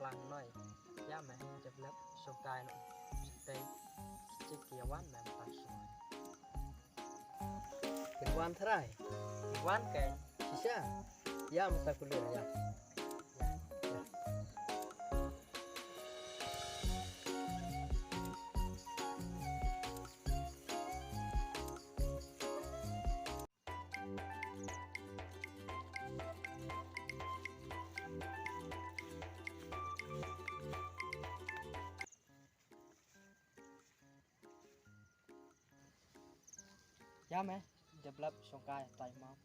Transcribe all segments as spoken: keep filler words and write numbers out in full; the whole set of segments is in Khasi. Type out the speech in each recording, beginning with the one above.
Ang noi. Ïa me, develop sungkai no. Stai. Chik ki wan me pas. Ki wan trai. Ki wan kai. Shisha. Ïa me ta kulir ïa. Ïa me, develop sungkai tai mau.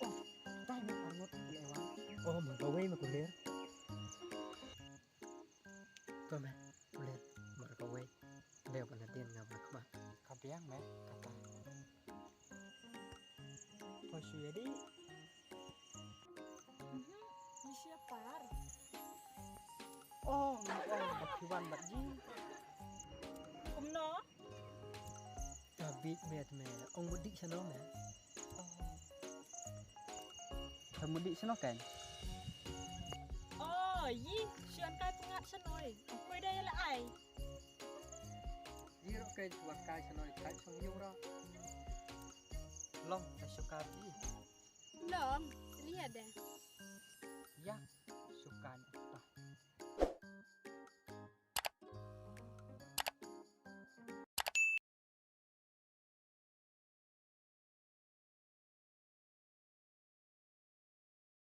Oh, tai me arngut le wan. Oh, ma kawei ma kulir. Ko me, kulir, ma kawei. Leo kana dien nga ba kba. Ka biang me, kata. Ko shu ya di. Mhm, ni siapa? Oh, oh, ba kiwan ba ji. Kumno? Ka bit me me, ong mudi sano me. Ka mudi sano kan? Oh, yi, sian kai pungat sanoi. Koi dai la ai. Yi ro kai suan kai sanoi kai song yu ro. Long, ka sukar yi. Long, lihat deh. Ya.